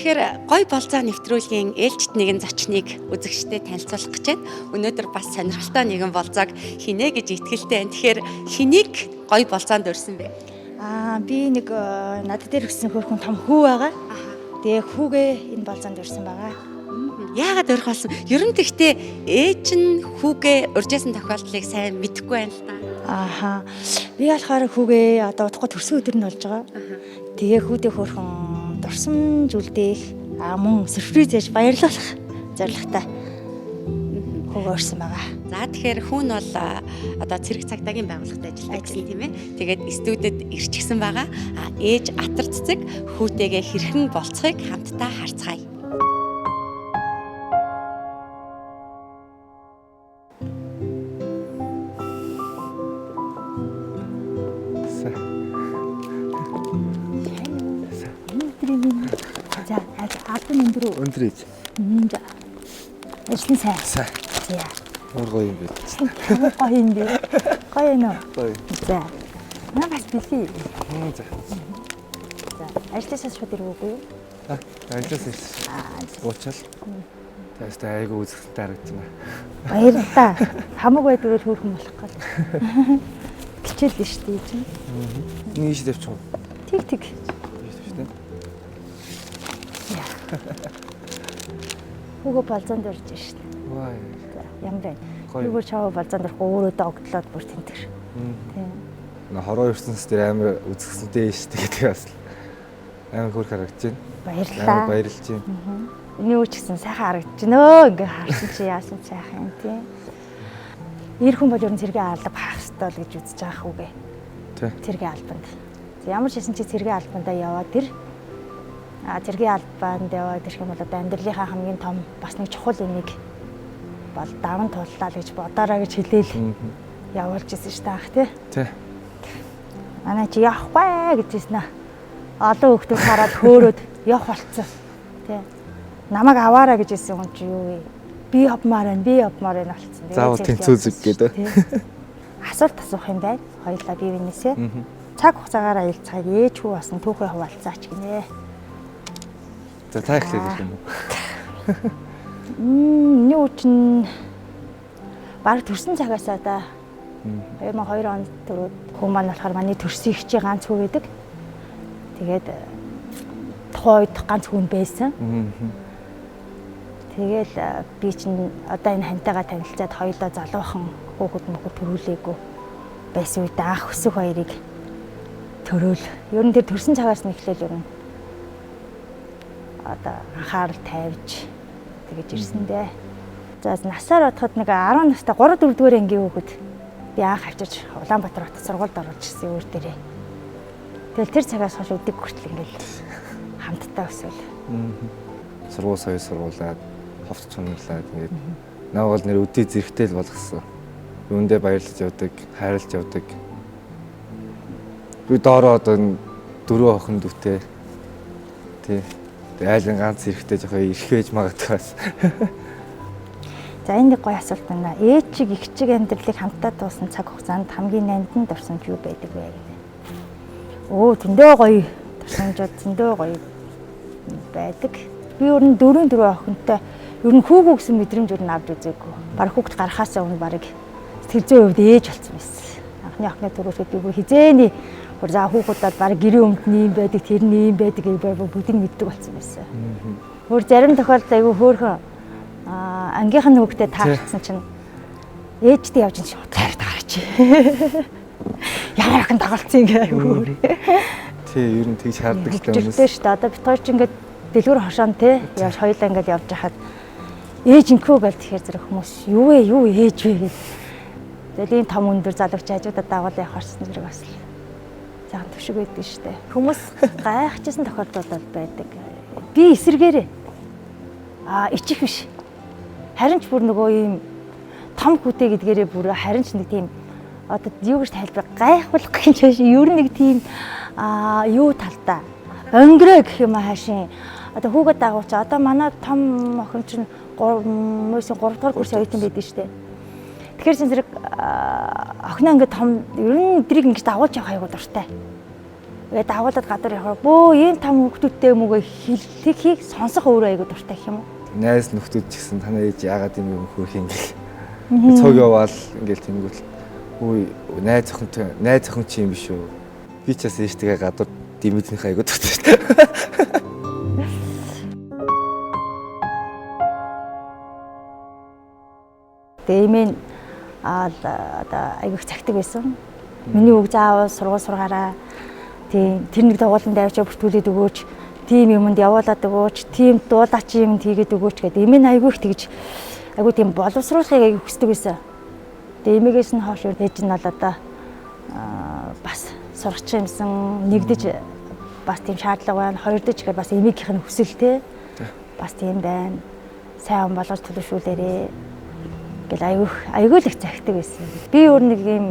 Тэгэхээр гой болзоо нэвтрүүлгийн ээлжит нэгэн зочныг үзэгчдэд танилцуулах гэж байна. Өнөөдөр бас сонирхолтой нэгэн болзоог хинэ гэж итгэлтэй байна. Тэгэхээр хэнийг гой болзоонд өрсөн бэ? Аа би нэг надад дээр өссөн хөөрхөн том хүү байгаа. Тэгээ хүүгээ энэ болзоонд өрсөн байгаа. Яагаад өрөх болсон? Ер нь тэгтээ ээж нь хүүгээ урьжсэн тохиолдлыг сайн мэдэхгүй байна л да. Ааха. Би болохоор хүүгээ одоо удахгүй төрсөн өдөр нь болж байгаа. Тэгээ хүүдээ хөөрхөн дурсамж үлдээх аа мөн сюрприз яаж баярлуулах зорилготой хүүгээ өрсөн байгаа. За тэгэхээр хүн бол одоо цэрэг цагдаагийн байгууллагад ажилладаг гэсэн тийм ээ. Тэгээд студид ирчихсэн байгаа. А ээж атар цэцэг хүүтэйгээ хэрхэн болцохыг хамтдаа харцгаая. Өнөөдрийн минь за албан өндөр үү? Өндөр ээж. За. Ажлын сайн. Сайн. За. Ямар гоё юм бэ? Ямар гоё юм бэ? Гоё юм уу? Гоё. За. Наа бас бэлээ. За. За. Ажлаасаа шууд ирвүүгүй юу? Аа, ажлаас ирсэн. Уучаал. Тэгээс та айгу үзэсгэлэнтэй харагдаж байна. Баярлалаа. Хамаг байдаг л хөөрхөн болох гал. Хичээл нь шүү дээ чинь. Нэг ийш тавьчих уу? Тэг тэг. Ийш тавьчих тийм. Хүүгөө болзоонд урьж шин. Вай. За, ямар байна? Гоё. Би бүр чаваа болзоонд орохгүй өөрөө догтлоод бүр тэнтэр. Тийм. Нэ хороо ертөнц дээр амар үзэсгэлэнтэй шүү дээ гэдэг бас л амар хөөрхөн харагдаж байна. Амар Баярлалаа. баярлж байна. Миний үуч гэсэн сайхан харагдаж байна өө. Ингээ харсан чи яасан сайхан юм тийм. Эр хүн бол ер нь цэргийн алба хаах ёстой л гэж үзэж байгаа хүүгээ. Тий. Цэргийн албанд. За, ямар ч хэлсэн чи цэргийн албандаа яваад ир. А цэргийн албанд яваад ирэх юм бол одоо амьдралынхаа хамгийн том бас нэг чухал юмыг бол даван туллаа л гэж бодоорой гэж хэлээл явуулж ирсэн шүү дээ анх тий. Тий. Манай чи явахгүй гэж хэлсэн аа. Олон хүүхдүүд хараад хөөрөөд явах болцсон. Тий. Намайг аваараа гэж хэлсэн хүн чи юу вэ? Би явмаар байна, би явмаар байна болцсон. Тэгээд Заавал цэрэг тэнцүү явсан зүг гэдэг. шүү дээ, тий. Асуулт асуух юм байна. Хоёлаа бие биенээсээ. Цаг хугацаагаар аялцгаая. Ээж хүү басан түүхээ хуваалцаач гинэ. За та эхлээд ирэх юм уу? Миний үе чинь баг төрсэн цагаасаа да 2002 онд төрөөд хүү маань болохоор манай төрсөн ихчийн ганц хүү байдаг. Тэгээд тухайн үед ганц хүн байсан. Тэгэл би чинь одоо энэ хантайгаа танилцаад хоёулаа залуухан хүүхэд мөхөд төрүүлээгүй байсан үед анх өсөх хоёрыг төрөөл. Ер нь тэр төрсэн цагаас нь эхлээл ер нь одоо анхаарал тавьж тэгэж ирсэн дээ. За насаар бодоход нэг 10 настай 3 4 дугаар ангийн хүүхэд би анх авчирч Улаанбаатар хотод сургуульд оруулж ирсэн өөр дээрээ. Тэгэл тэр цагаас хойш өдөг хүртэл ингээл хамтдаа өсөөл. Сургууль соёл сургуулаад ховц чунарлаад ингээд наа бол нэр өдий зэрэгтэй л болгосон. Юундээ баярлаж явдаг, хайрлаж явдаг. Би доороо одоо энэ дөрөв охин дүүтэй. Тий. Тэгээ айлын ганц эрэхтэй жоохон ирэх байж магадгүй бас. За энэ нэг гоё асуулт байна. Ээж чиг их чиг амьдралыг хамтдаа дуусан цаг хугацаанд хамгийн нандин дурсамж юу байдаг вэ гэнэ? Өө зөндөө гоё дурсамжууд зөндөө гоё байдаг. Би ер нь дөрөв дөрөв охинтой ер нь хүүгүү гэсэн мэдрэмж ер нь авч үзээгүй. Бараг хүүхд гарахаасаа өмнө бараг сэтгэл зүйн хувьд ээж болсон байсан. Анхны охины төрүүлэхэд би бүр хизээний бүр за хүүхүүдэд бараг гэрийн өмд нь юм байдаг, тэр нь юм байдаг гэж бүгдийг мэддэг болсон байсан. Өөр зарим тохиолдолд айгүй хөөрхөн ангийнх нь хүүхдэд таарсан чинь ээжтэй явж ин шууд хайр таарч. Ямар охин дагалцсан юм гээ айгүй хөөр. Тий, ер нь тэгж хардаг л даа хүмүүс. Хөгжилтэй шүү дээ. Одоо бит хоёр ч ингээд дэлгүүр хошоон те явж хоёулаа ингээд явж хахад ээж инкүү гэл тэгэхээр зэрэг хүмүүс юу вэ юу ээж вэ гэл. Тэгэл ийм том өндөр залууч хажуудаа дагуул явах орсон зэрэг бас л сайхан төвшиг байдаг шүү дээ. Хүмүүс гайхажсэн тохиолдол бол байдаг. Би эсэргээрээ ичих биш. Харин ч бүр нөгөө ийм том хүүтэй гэдгээрээ бүр харин ч нэг тийм одоо юу гэж тайлбар гайхуулах гэх юм чааш ер нь нэг тийм юу талдаа өнгөрөө гэх юм хаашийн одоо хүүгээ дагууч одоо манай том охин чинь 3 3 дугаар курс оюутан байдаг шүү дээ. Тэгэхээр чин зэрэг охиноо ингээд том ер нь өдрийг ингэж дагуулж явах айгуу дуртай. Тэгээд дагуулад гадар явахаар бөө ийм том хүүхдүүдтэй мөгөө хэлхийг сонсох өөрөө айгу дуртай гэх юм уу? Найз нөхдүүд ч гэсэн танай ээж яагаад юм юм хөөх юм гэл. Цуг яваал ингээл тэнгүүт үгүй найз охинтой найз охин чи юм биш үү? Би ч бас ээжтэйгээ гадуур димэднийхээ айгу дуртай шүү дээ. Тэгээ эмээ аал одоо айгүйх цагтаг байсан. Миний үг заавал сургууль сургаараа тийм тэр нэг дугууланд авчаа бүртгүүлээд өгөөч, тийм юмд явуулаад өгөөч, тийм дуулаач юмд хийгээд өгөөч гэдэг. Эмээ нь айгүйх тэгж айгүй тийм боловсруулахыг айгүй хүсдэг байсан. Тэгээ эмээгээс нь хойш ээж нь бол одоо бас сургач юмсан нэгдэж бас тийм шаардлага байна. Хоёрдож гэхээр бас эмээгийнх нь хүсэл те. Бас тийм байна. Сайн хүн болгож төлөвшүүлээрээ гэл айгүй л их захидаг байсан. Би өөр нэг юм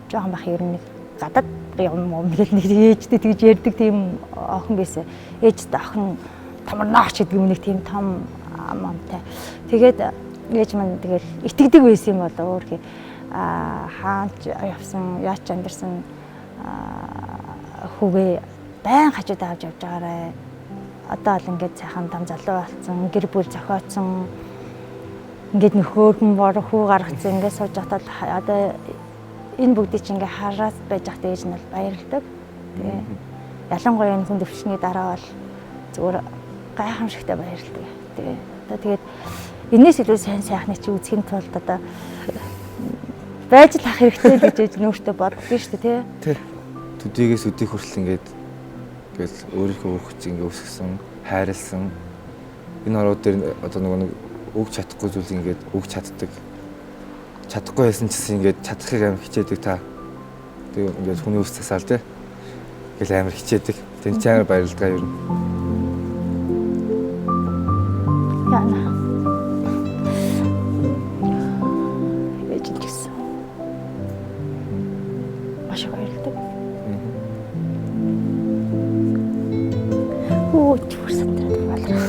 жоохон бах ер нь нэг гадаад юм юм гэл нэг ээжтэй тэгж ярьдаг тийм охин байсан. Ээжтэй охин томорнооч гэдэг юм нэг тийм том амтай. Тэгээд ээж маань тэгэл итгэдэг байсан юм болоо өөр хий. Хаач явсан, яач амьдэрсэн хүүгээ байн хажууд авч явж байгаарэ. Одоо л ингээд сайхан том залуу болсон, гэр бүл зохиоцсон. Ингээд нөхөөрхөн бор хүү гаргацсан ингээд сууж байхдаа одоо энэ бүгдийг чи ингээд хараад байж байхдаа ээж нь бол баярлдаг. Тэгээ ялангуяа энэ хүн төвчний дараа бол зүгээр гайхамшигтай баярлдаг. Тэгээ одоо тэгээд энэс илүү сайн сайхныг чи үзэхийн тулд одоо байж л ах хэрэгтэй л гэж ээж нь өөртөө боддгоо шүү дээ, тий. Төдийгөөс өдий хүртэл ингээд ингээл өөрийнхөө хүүхд чинь ингээд өсгсөн, хайрлсан. Энэ орууд дээр одоо нөгөө нэг өгч чадахгүй зүйл ингээд өгч чаддаг. Чадахгүй байсан ч гэсэн ингээд чадахыг амар хичээдэг та. Тэгээ ингээд хүний ус тасаал тий. Ингээл амар хичээдэг. Тэнд чи амар баярлалаа ер нь. Яна. Ээж нь гэсэн. Маш их баярлалаа. Өө чүр сандраад балрах.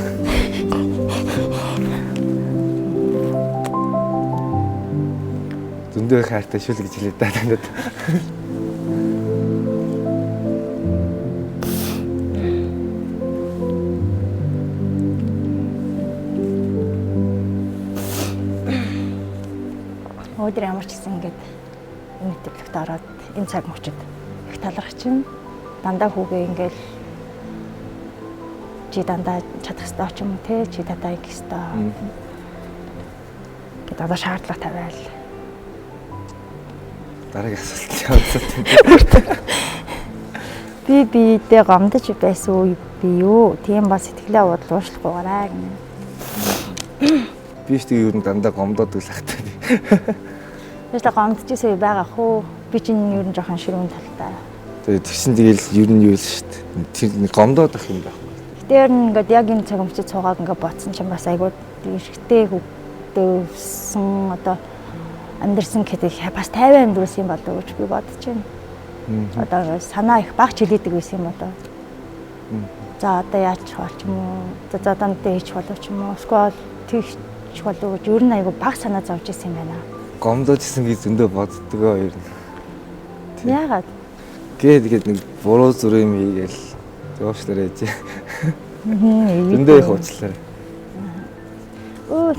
Зөндөө хайртай шүү л гэж хэлээ да танд. Өнөөдөр ямар ч гэсэн ингээд энэ төлөвт ороод энэ цаг мөчид их талархаж байна. Дандаа хүүгээ ингээд чи дандаа чадах ёстой ч юм уу те, чи дандаа ингэх ёстой гэдэг одоо шаардлага тавиал. Дараагийн асуулт явуулсан. Би биедээ гомдож байсан үе би юу? Тийм ба сэтгэлээ уудлууршлахгүйгаарай гэнэ. Би ч тэгээ ер нь дандаа гомдоод л ахтай. Тэгэлээ гомдчихсэн үе байгаа хөө. Би чинь ер нь жоохон ширүүн талтай. Тэгээ тэр чинь тэгэл ер нь юу л шүү дээ. Тэр нэг гомдоод ах юм байхгүй. Гэтэ ер нь ингээд яг энэ цаг мөчид суугаад ингээд бодсон чинь бас айгүй эрэгтэй хүүхдээ одоо амьдэрсэн гэдэг бас 50 амьдруулсан юм болов уу гэж би бодож байна. Одоо санаа их багч хилээдэг байсан юм болов. За одоо яаж бол ч юм уу? За одоо надад хийчих болов ч юм уу? Эсвэл тэгчих болов гэж ер нь айгүй баг санаа зовж исэн юм байна. Гомдож исэн гэж зөндөө боддгоо ер нь. Яагаад? Гээд нэг буруу зүрх юм хийгээл зөөшлөрэй ээж. Зөндөө их уучлаарай. Өө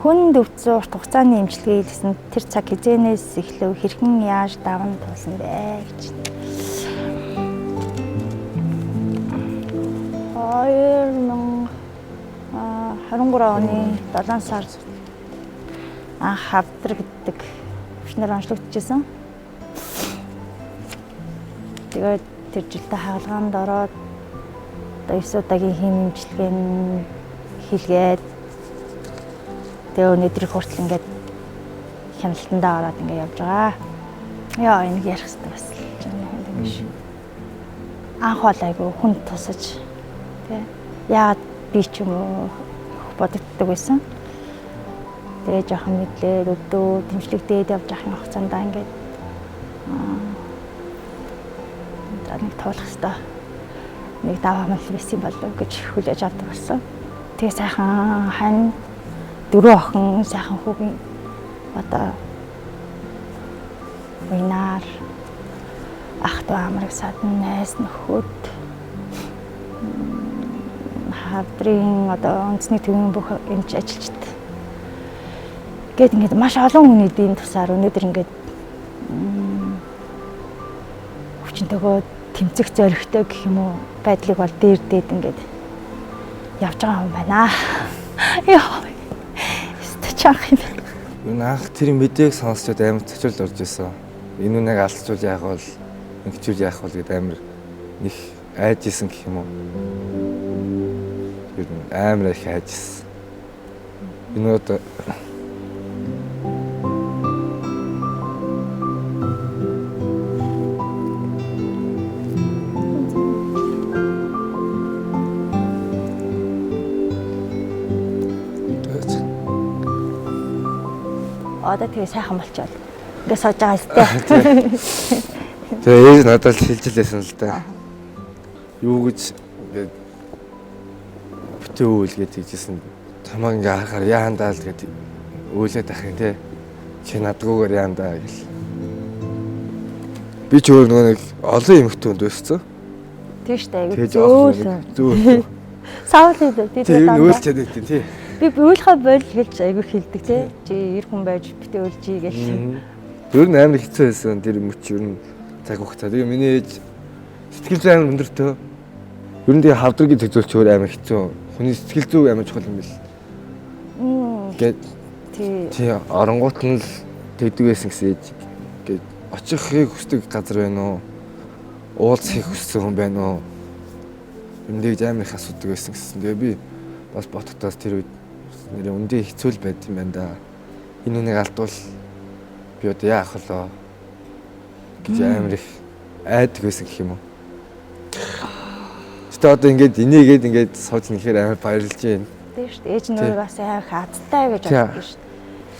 хүн өвдсөн урт хугацааны эмчилгээ хийлгэсэн тэр цаг хизээнээс эхлэв хэрхэн яаж даван туулсан бэ гэж. 2023 оны 7 сар анх хавдар гэдэг өвчнөр онцлогдчихсэн. Тэгээд тэр жилдээ хагалгаанд ороод одоо 9 удаагийн хим эмчилгээ нь хийлгээд тэгээ өнөөдрийг хүртэл ингээд хяналтандаа ороод ингээд явж байгаа. Яа энийг ярих хэрэгтэй бас л юм биш. Анх бол айгүй хүн тусаж тий яагаад би ч юм уу бодогддог байсан. Тэгээ жоохон мэдлээд өдөө дэмжлэгдээд явж байхын хугацаанд ингээд за нэг туулах хэрэгтэй нэг даваа мал байсан болов гэж хүлээж авдаг болсон. Тэгээ сайхан хань дөрөв охин сайхан хүүгийн одоо уйнаар Ах дүү амраг садан найз нөхөд хавдрын одоо үндэсний төвийн бүх эмч ажилчид гээд ингээд маш олон хүний дэм тусаар өнөөдөр ингээд хүчинтэйгөө тэмцэх зоригтой гэх юм уу байдлыг бол дээр дээд ингээд явж байгаа юм байна. Йоо. Өстө чанх юм байна. Юу анх тэр мэдээг сонсчод амар цочрол орж исэн. Энэ үнэг алдчихвал яах вэ? Ингэчүүл яах вэ гэдээ амар них айж исэн гэх юм уу. Ер нь амар их айж исэн. Энэ одоо Одоо тэгээ сайхан болчихвол ингээ сууж байгаа сте. Тэгээ ээж надад л хэлж лээсэн л да. Юу гэж ингээд битүү үйл гэж хэлжсэн. Тамаа ингээ харахаар яандаа л гэд өөлөөд ах юм те. Чи надгүйгээр яандаа гэл. Би ч өөр нөгөө нэг олон эмэгтэй хүнд өссөн. Тийм шүү дээ. Айгу зөөл. Зөөл. Саул хэлээ. Тийм өөлч чаддаг тий. Би өөлөхөө боль гэж айгу хэлдэг те. Чи эр хүн байж битээ өлжий гэл. Ер нь амар хэцүү байсан тэр мөч ер нь цаг хугацаа. Тэгээ миний ээж сэтгэл зүй амар өндөртөө. Ер нь тэгээ хавдрыг зохицуулч өөр амар хэцүү. Хүний сэтгэл зүй амар чухал юм бэл. Ингээд тий оронгуут нь л тэгдэг байсан гэсэн ээж. Ингээд очихыг хүсдэг газар байна уу? Уулзахыг хүссэн хүн байна уу? Юм тэгж амар их асуудаг байсан гэсэн. Тэгээ би бас ботхтаас тэр үед нэрээ үндэ хэцүү л байд юм байна да. Энэ үнийг алдвал би одоо яах вэ гэж амар их айдаг байсан гэх юм уу. Гэтэ одоо ингээд энийгээд ингээд сууж нэхээр амар баярлж байна. Тийм шүү дээ. Ээж нь өөрөө бас амар их азтай гэж боддог шүү дээ.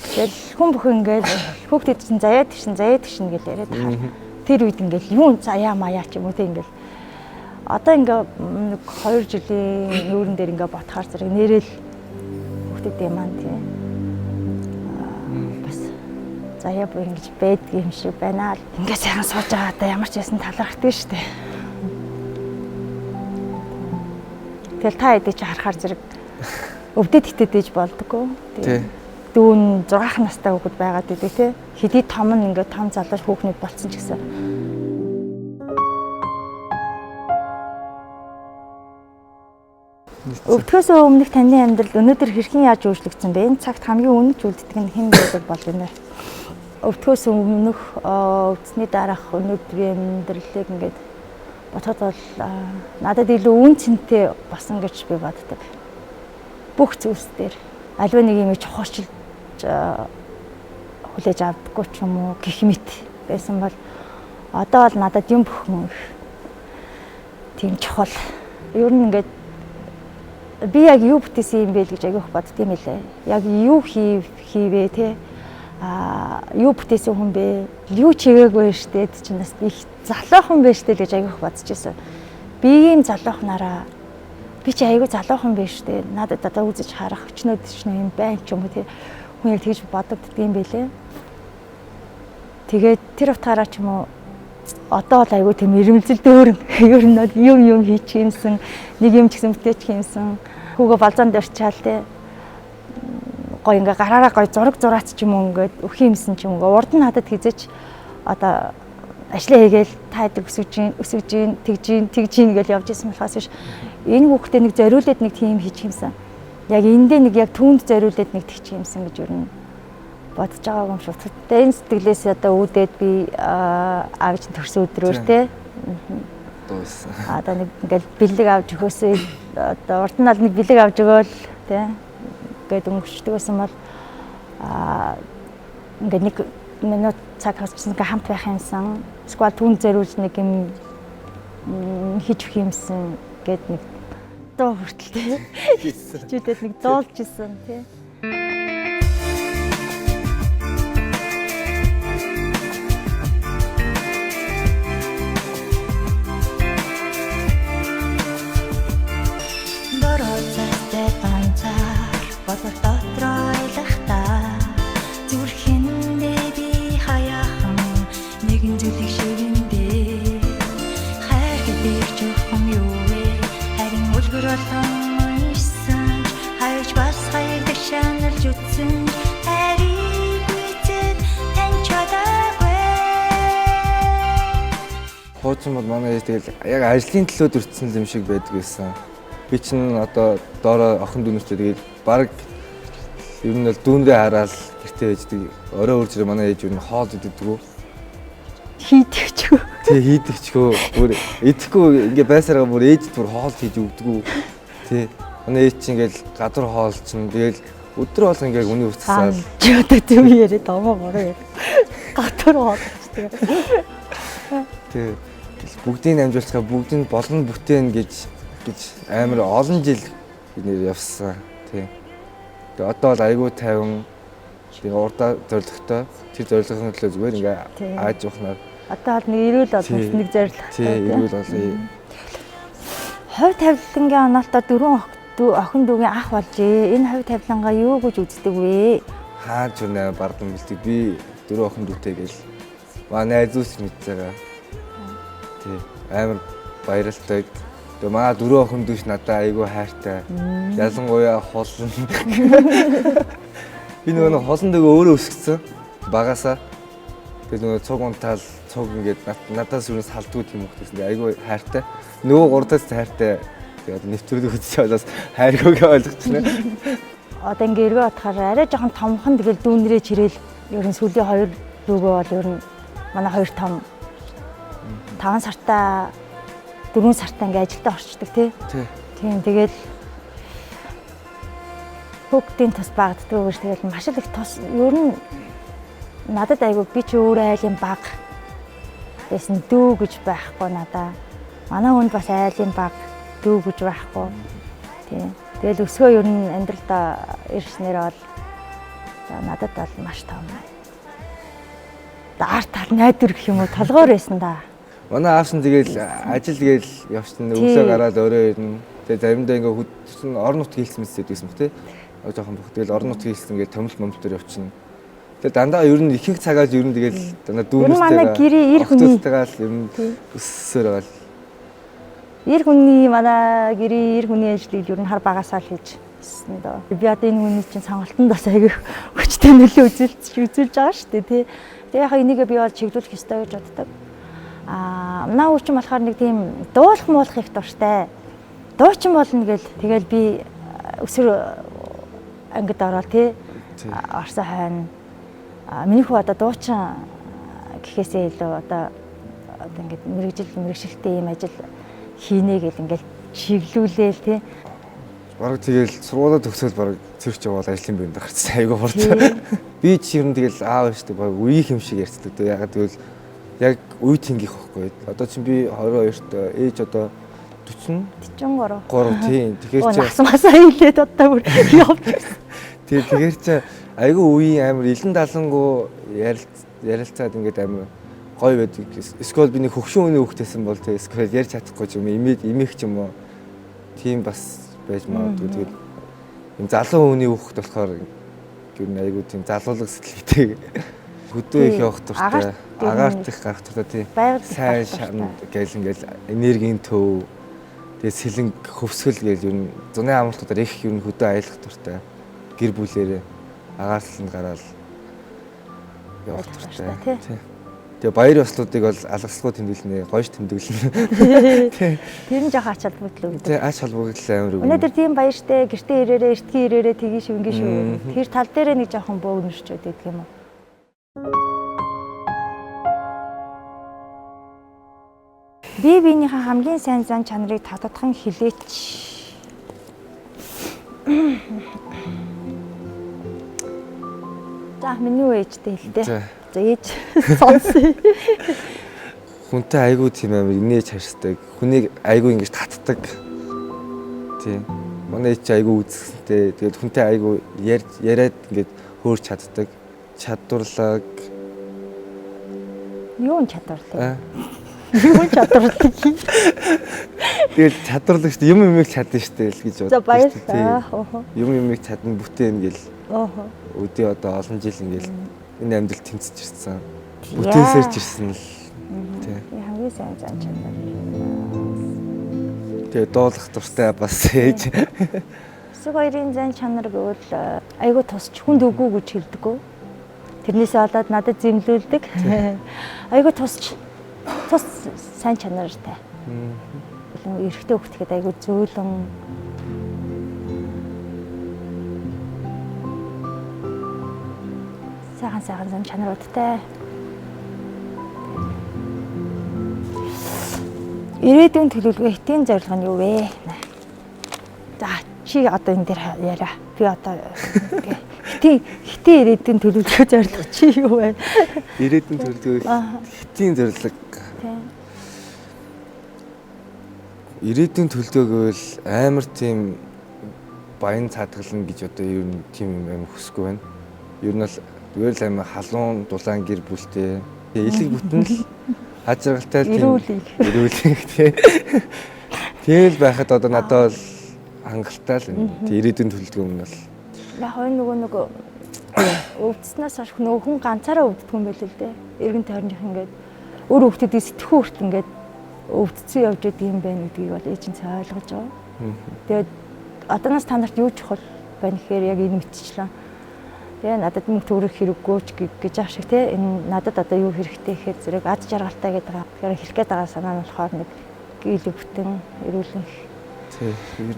Тэгэл хүн бүхэн ингээд хүүхдүүд чинь заяа тийшин заяа тийшин гэж яриад тахаар тэр үед ингээд юу заяа маяа ч юм уу те ингээд одоо ингээд нэг 2 жилийн нүүрэн дээр ингээд ботхоор зэрэг нэрэл хүүхдүүдийн маань тий бас заяа бүр ингэж байдг юм шиг байна л. Ингээд сайхан сууж байгаадаа ямар ч байсан талархдаг шүү дээ. Тэгэл та хэдий чи харахаар зэрэг өвдөд хитэдэж болдгоо. Тий. Дүүн 6 настай хүүхэд байгаад идэг тий. Хэдий том нь ингээд том залуу хүүхнүүд болцсон ч гэсэн. Өвдөхөөс өмнөх таны амьдрал өнөөдөр хэрхэн яаж өөрчлөгдсөн бэ? Энэ цагт хамгийн үнэж үлддэг нь хэн байдаг бол юм бэ? Өвдөхөөс өмнөх өвдсөний дараах өнөөдрийн амьдралыг ингээд бодоход бол надад илүү үн цэнтэй болсон гэж би боддог. Бүх зүйлс дээр аливаа нэг юм чухалчилж хүлээж авдаггүй ч юм уу гэх мэт байсан бол одоо бол надад юм бүхэн тийм чухал. Ер нь ингээд би яг юу бүтээсэн юм бэ л гэж айгүйх бодд юм лээ. Яг юу хийвээ те юу бүтээсэн хүн бэ? Юу чигээгүй штэ чинь бас их залуухан бэ штэ гэж айгүйх бодож ирсэн. Би ийм залуухнараа би чи айгүй залуухан бэ штэ. Надад одоо үзэж харах өчнөд өчнөө юм байна ч юм уу те. Хүн яг тэгж бодогдд юм бэлээ. Тэгээд тэр утгаараа ч юм уу одоо бол айгүй тийм ирэмзэл дөөрн. Ер нь бол юм юм хийчих юмсан, нэг юм ч гэсэн бүтээчих юмсан. Хүүгөө балзаанд орчаал те. Гой ингээ гараараа гой зураг зураач ч юм уу ингээд өөх юмсан ч юм уу. Урд нь надад хизээч одоо ажлаа хийгээл та хэд өсөж гин, тэгж гин, тэгж гин гэж явж исэн болохоос биш. Энэ хүүхдээ нэг зориулээд нэг тийм хийчих юмсан. Яг эндээ нэг яг түүнд зориулээд нэг тэгчих юмсан гэж ер нь бодож байгаагүй юм шиг. Тэгээ энэ сэтгэлээс одоо үүдээд би аав чинь төрсөн өдрөөр те. Дууссан. Одоо нэг ингээл бэлэг авч өгөөсөө одоо урд нь бол нэг бэлэг авч өгөөл те. Ингээд өнгөрчдөг байсан бол ингээд нэг минут цаг хавцсан ингээ хамт байх юмсан. Эсвэл түүнд зориулж нэг юм хийж өгөх юмсан гэд нэг дуу хүртэл те. Хичээлээд нэг дуулж исэн те. Зүрхэндээ би хаяахан нэгэн зүйлийг ширэндээ. Хуучин бол манай ээж тэгэл яг ажлын төлөө дүрцсэн юм шиг байдаг байсан. Би чинь одоо доороо охин дүүнэртэй тэгэл баг ер нь бол дүүнрээ хараад гэртээ ээждэг. Орой үрж ирээ манай ээж ер нь хоол идэгдэггүй. Хийдэгчгүй. Тий, хийдэгчгүй. Бүр идэхгүй ингээ байсараа бүр ээж бүр хоол хийж өгдөггүй. Тий. Манай ээж чинь ингээл гадуур хоол чинь тэгэл өдөр болго ингээ үний үсгсаал. Чи одоо зөв яриад амаа бороо. Гадуур хоол ч тэгээ. Тий. Бүгдийг амжуулцгаа бүгдийг болно бүтээн гэж амар олон жил бид нэр явсан. Тий. Тэгээ одоо бол айгүй тайван тэгээ урдаа зоригтой. Тэр зорилгын төлөө зүгээр ингээ ааж явахнаар. Одоо бол нэг эрүүл бол нэг зорилготой. Тий, эрүүл болъё. Хувь тавилангийн оноолтоо дөрвөн охин дүүгийн ах болжээ. Энэ хувь тавилангаа юу гэж үздэг вэ? Хаач үнэ бардан бэлдэг. Би дөрвөн охин дүүтэй гэл манай найзууч мэдж байгаа. Тий, амар баярлалтай. Тэгээ манай дөрвөн охин дүүш надад айгүй хайртай. Ялангуяа хулан. Би нөгөө хулан дүүгээ өөрөө өсгсөн. Багасаа. Тэгээ нөгөө цуг унтаал цуг ингээд надаас юунаас салдгүй тийм хүүхдээс ингээ айгүй хайртай. Нөгөө гурдаас хайртай. Тэгээ одоо нэвтрүүлэг үзэж болоос хайргүйгээ ойлгочихно. Одоо ингээ эргээ бодохоор арай жоохон томхон тэгэл дүүнрээ чирэл ер нь сүүлийн хоёр дүүгөө бол ер нь манай хоёр том 5 сартаа 4 сартаа ингээ ажилдаа орчдөг тий. Тийм тэгэл хүүхдийн тус багтдаг гэж тэгэл маш их тус ер нь надад айгүй би чи өөр айлын баг байсан дүү гэж байхгүй надаа. Манай хүнд бас айлын баг дүү гэж байхгүй. Тийм. Тэгэл өсгөө ер нь амьдралдаа ирснээр бол надад бол маш том. Арт тал найдвар гэх юм уу толгоор байсан да. Манай аав чинь тэгэл ажил тэгэл явчихна, өглөө гараад орой ирнэ. Тэгээ заримдаа ингээ хөдсөн орон нутгийн хэлсэн мэт байсан бох тий. Жоохон бох. Тэгэл орон нутгийн хэлсэн ингээ томилт момтор явчихна. Тэгээ дандаа ер нь ихэнх цагаас ер нь тэгэл дандаа дүүнэртэйгээ. Манай гэрээ эр хүний охтуудтайгаа л ер нь өссөөр байгаа л. Эр хүний манай гэрээ эр хүний ажлыг ер нь хар багасаа л хийж өссөн дөө. Би одоо энэ хүний чинь сонголтонд бас аягүй хүчтэй нөлөө үзүүлж байгаа шүү дээ тий. Тэгээ яг энийгээ би бол чиглүүлэх ёстой гэж боддог. Аа, манай хүү чинь болохоор нэг тийм дуулах муулах их дуртай. Дуучин болно гэл тэгэл би өсвөр ангид ороод тий орсон хойно. Миний хүү одоо дуучин гэхээсээ илүү одоо ингээд мэрэгжил мэрэгшилтэй ийм ажил хийнэ гэл ингээд чиглүүлээл тий. Бараг тэгэл сургуулаа төгсөөл бараг цэрч яваал ажлын биенд гарцсан айгүй хурд. Би чи ер нь тэгэл аав ээжтэй бараг үеийн юм шиг ярьцдаг. Ягаад гэвэл яг үе тэнгих байхгүй. Одоо чинь би 22-т ээж одоо 40 43. 3 тийм. Тэгэхээр чи нас масаа хэлээд одоо бүр явж ирсэн. Тийм тэгэхээр чи айгүй үеийн амар илэн далангуу ярилцаад ингээд амар гоё байдаг. Эсвэл би нэг хөгшин үний хүүхдээсэн бол тэг эсвэл ярьж чадахгүй ч юм уу, имэх ч юм уу. Тийм бас байж магадгүй. Тэгээд юм залуу хүний хүүхд болохоор ер нь айгүй тийм залуулаг сэтгэлтэй. Хөдөө их явах дуртай, агаарт их гарах дуртай тий. Сайн шанд гэл ингээл энергийн төв. Тэгээд сэлэнг хөвсгөл гэл ер нь зуны амралтуудаар их ер нь хөдөө аялах дуртай. Гэр бүлээрээ агаар таланд гараал явах дуртай. Тий. Тэгээ баяр ёслуудыг бол алгаслгүй тэмдэглэнэ, гоёш тэмдэглэнэ. Тэр нь жоохон ач холбогдол өгдөг. Тий, ач холбогдол амар өгнө. Өнөөдөр тийм баяр штэ, гэртээ ирээрээ, эртгийн ирээрээ тгий шүү, ингэ шүү. Тэр тал дээрээ нэг жоохон бөөгнөрчөөд байдаг юм уу? Бие биенийхээ хамгийн сайн зан чанарыг татдхан хэлээч. За, миний үе ээжтэй хэлтэй. За ээж сонсъё. Хүнтэй айгүй тийм амар инээж харьцдаг. Хүнийг айгүй ингэж татдаг. Тийм. Манай ээж айгүй үзэсгэлэнтэй. Тэгээд хүнтэй айгүй яриад ингэж хөөрч чаддаг. Чадварлаг. Юу нь чадварлаг? Юу нь чадварлаг? Тэгэл чадварлаг шүү дээ. Юм юмыг чадна шүү дээ л гэж боддог. За баярлалаа. Юм юмыг чадна бүтээн гэл. Өдөө одоо олон жил ингээл энэ амьдрал тэмцэж ирсэн. Бүтээсэрч ирсэн л тий. Хамгийн сайн зан чанар. Тэгээ дуулах дуртай бас ээж. Эсэг хоёрын зан чанар гэвэл айгүй тусч хүнд үгүй гэж хэлдэггүй. Тэрнээсээ болоод надад зэмлүүлдэг. Айгүй тусч Тус сайн чанартай. Эрэгтэй хүүхэд айгүй зөөлөн. Сайхан сайхан зан чанаруудтай. Ирээдүйн төлөвлөгөө хэтийн зорилго нь юу вэ? За чи одоо энэ дээр яриа. Би одоо хэтийн ирээдүйн төлөвлөгөө зорилго чи юу вэ? Ирээдүйн төлөвлөгөө хэтийн зорилго. Ирээдүйн төлөвлөгөө гэвэл амар тийм баян цаадгална гэж одоо ер нь тийм юм амар хүсэхгүй байна. Ер нь бол зүгээр л амар халуун дулаан гэр бүлтэй. Элэг бүтэн л аж аргалтай тийм эрүүлэг тий. Тэгэл байхад одоо надад бол хангалттай л юм. Ирээдүйн төлөвлөгөө юм бол. Яг энэ нөгөө өвдснээс хойш нөгөө хүн ганцаараа өвддөг юм байл л дээ. Эргэн тойрных ингээд өөр өвдөдийг сэтгхүү хүртэл ингээд өвдсөн явж идэг юм байна гэдгийг бол ээж нь ойлгож байгаа. Тэгээд одооноос та нарт юу чухал байна гэхээр яг энэ мэтчлэн. Тэгээ надад мөнгө төгрөг хэрэггүй ч гэж аах шиг те энэ надад одоо юу хэрэгтэй гэхээр зэрэг ад жаргалтай гэдэг байгаа. Тэгэхээр хэлэх гээд байгаа санаа нь болохоор нэг гийлэг бүтэн эрүүлэн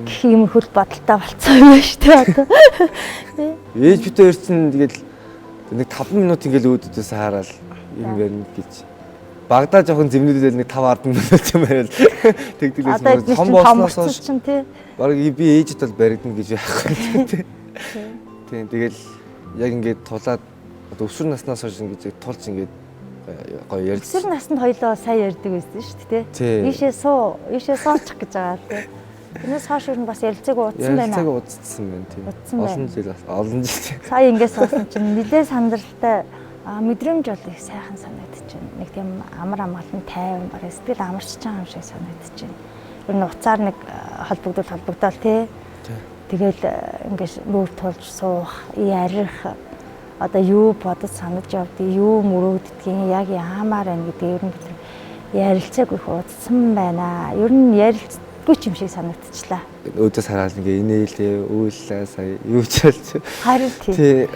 тийм хөл бодолтой болцсон юм байна шүү дээ одоо. Ээж бид хоёр чинь тэгэл нэг 5 минут ингээл өөдөөс хараад юм ярина гэж. Багадаа жоохон зэмнүүдэл нэг 5 10 минут юм байвал тэгдэг лээс том болсноос хойш бараг би ээжэд бол баригдана гэж яахгүй тий. Тийм тэгэл яг ингээд тулаад одоо өсвөр наснаас хойш ингээд тулж ингээд гоё ярьж. Өсвөр наснд хоёлоо сайн ярьдаг байсан шүү дээ тий. Ийшээ суу, ийшээ суучих гэж байгаа тий. Тэрнээс хойш ер нь бас ярилцаагүй удсан байна. Ярилцаагүй удсан байна тий. Олон жил олон жил. Сая ингээд суусан чинь нэлээ сандралтай мэдрэмж бол их сайхан санагдчихэв. Нэг тийм амар амгалан тайван бараг сэтгэл амарчж байгаа юм шиг санагдчихэв. Ер нь уцаар нэг холбогдвол тий. Тэгэл ингээд нүүр тулж суух, ярих, одоо юу бодож санаж явдгийг, юу мөрөөддгийг, яг яамаар байна гэдгийг ер нь бид ярилцаагүй их удсан байна. Ер нь ярилцдаггүй ч юм шиг санагдчихлаа. Өөдөөс хараад ингээ инээлээ, үйллээ сая юу ч болж. Харин тий.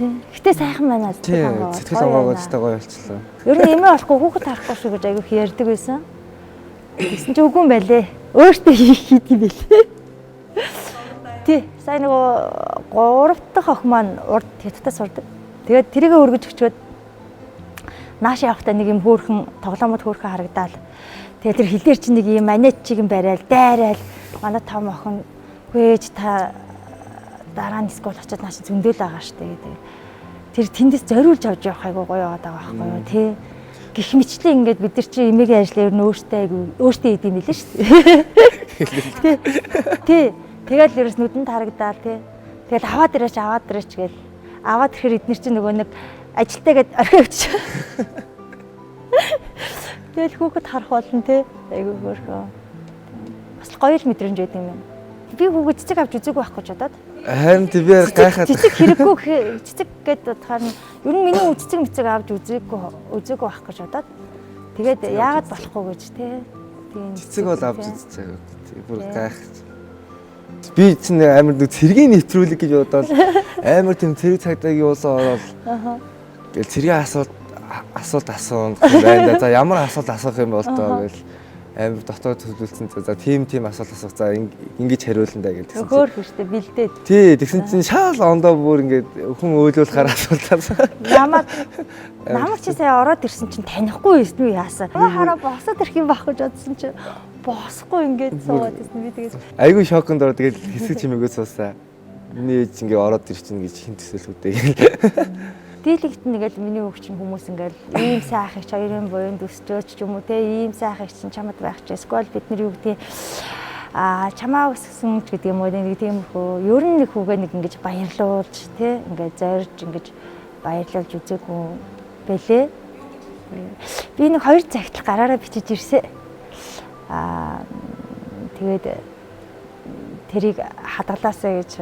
Гэтэ сайхан байна сэтгэл хангаа. Сэтгэл хангаагаа ч гоё болчихлоо. Ер нь эмээ болохгүй хүүхэд харахгүй шүү гэж айгүй их ярьдаг байсан. Тэгсэн чинь үгүй юм байлээ. Өөртөө хийх юм байлээ. Тий, сая нөгөө 3 дахь охин маань урд хятадаас сурдаг. Тэгээд тэрийгэ өргөж өчөөд нааш явахдаа нэг юм хөөрхөн тоглоомод хөөрхөн харагдаал. Тэгээд тэр хилээр чинь нэг юм манеч чиг юм барайл, дайраал. Манай том охин хөөж та дараа нь скул очиод нааш зөндөөл байгаа штэ гэдэг. Тэр тэндээс зориулж авч явах айгуу гоё яваад байгаа байхгүй юу тий. Гэх мэтлээ ингээд бид нар чи эмээгийн ажлаа ер нь өөртөө айгуу өөртөө идэм билээ штэ. Тий. Тий. Тэгэл ерөөс нүдэнд харагдаал тий. Тэгэл аваад ирээч гэл. Аваад ирэхээр эднэр чинь нөгөө нэг ажилтаа гэд орхио авчих. Тэгэл хүүхэд харах болно тий. Айгуу хөөрхөө. Бас л гоё л мэдрэмж байд юм байна. Би хүүгээ цэцэг авч үзээгүй байхгүй ч удаад. Харин би гайхаад. Цэцэг хэрэггүй цэцэг гэд бодохоор нь ер нь миний хүү цэцэг мэцэг авч үзээгүй байх гэж бодоод. Тэгээд яагаад болохгүй гэж тий. Тийм. Цэцэг бол авч үзээгүй. Бүр гайхаж. Би чинь амар нэг цэргийн нэвтрүүлэг гэж бодоод амар тийм цэрэг цагдаагийн уулаа ороод гэл цэргийн асуулт асуун байна да. За ямар асуулт асуух юм бол тоо гэл амар дотоод төлөвлөсөн. За тийм асуулт асуух. За ингэж хариулна да гэл тэгсэн. Хөөр хөштэй бэлдээд. Тий, тэгсэн чинь шаал ондоо бүр ингээд хүн өөлүүлэхээр асуултаас. Намайг чи сая ороод ирсэн чинь танихгүй байсан уу яасан. Хараа босоод ирэх юм байх гэж бодсон чинь босохгүй ингээд суугаад ирсэн би тэгээс. Айгүй шоконд ороод тэгэл хэсэг чимээгөө суусан. Миний ээж ингээд ороод ирчин гэж хин төсөөлхүүдээ гэл. Дийлэгт нэгэл миний хүүхд чинь хүмүүс ингээл ийм сайхан их хоёрын буянд өсчөөч ч юм уу те ийм сайхан их чинь чамд байх ч эсвэл бид нар юу гэдэг чамаа өсгсөн ч гэдэг юм уу нэг тиймэрхүү ер нь нэг хүүгээ нэг ингэж баярлуулж те ингээд зорж ингэж баярлуулж үзээгүй бэлээ. Би нэг 2 цагтл гараараа бичиж ирсэн. Тэгээд тэрийг хадгалаасаа гэж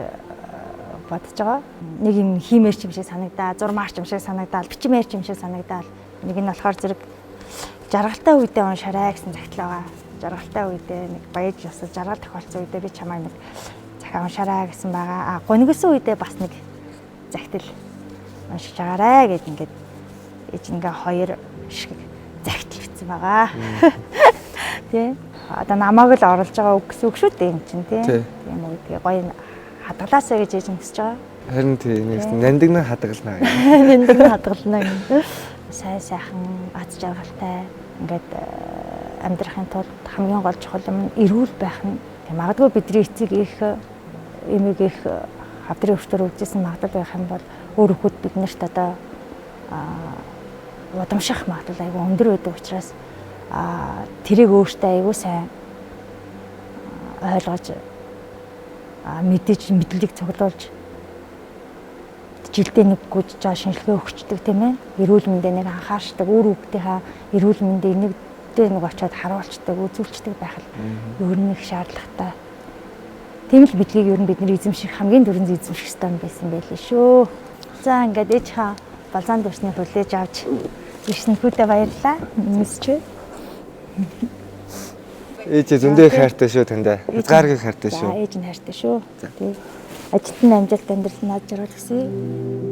бодож байгаа. Нэг юм хиймээр ч юм шиг санагдаа, зурмаар ч юм шиг санагдаал, бичмээр ч юм шиг санагдаал. Нэг нь болохоор зэрэг жаргалтай үедээ уншаарай гэсэн загтал байгаа. Жаргалтай үедээ нэг баяж ёсол жаргал тохиолдсон үедээ би чамайг нэг захиа уншаарай гэсэн байгаа. Гонигсон үедээ бас нэг загтал уншиж байгаарай гэд ингээд ээж ингээ хоёр шиг Захидал бичсэн байгаа. Тий. Одоо намайг л оруулж байгаа үг гэсэн үг шүү дээ юм чинь тий. Тийм үг тэгээ гоё хадгалаасаа гэж ээж нь хүсэж байгаа. Харин тий нэг нандинг хадгалнаа. Нандинг хадгалнаа гэнэ. Сайн сайхан аз жаргалтай ингээд амьдрахын тулд хамгийн гол чухал юм нь эрүүл байх нь. Тэг магадгүй бидний эцэг их эмийг их хавдрын өвчтөр өвдөсөн магадлал байх юм бол өөр хөхөд бид нарт одоо удамших магадлал айгүй өндөр байдаг учраас тэрийг өөртөө айгүй сайн ойлгож мэдээж мэдлэг цуглуулж жилдээ нэг гүйж жаа шинжилгээ өгчдөг тийм ээ. Эрүүл мэндэ нэг анхаарчдаг, үр хүүхдийнхаа эрүүл мэндийг нэгдээ нэг очиод харуулцдаг, үзүүлцдэг байх л ер нь их шаардлагатай. Тийм л мэдлэгийг ер нь бид нар эзэмших хамгийн түрүүнд эзэмших ёстой юм байсан байлээ шүү. За ингээд ээжийнхаа балзаан дүрснийг хүлээж авч ирсэнхүүдээ баярлалаа. Нэмсч. Ээж зөндөө их хайртай шүү таньда. Хязгааргүй хайртай шүү. За ээж нь хайртай шүү. Тий. Ажилд нь амжилт, амьдрал нь аз жаргал хүсье.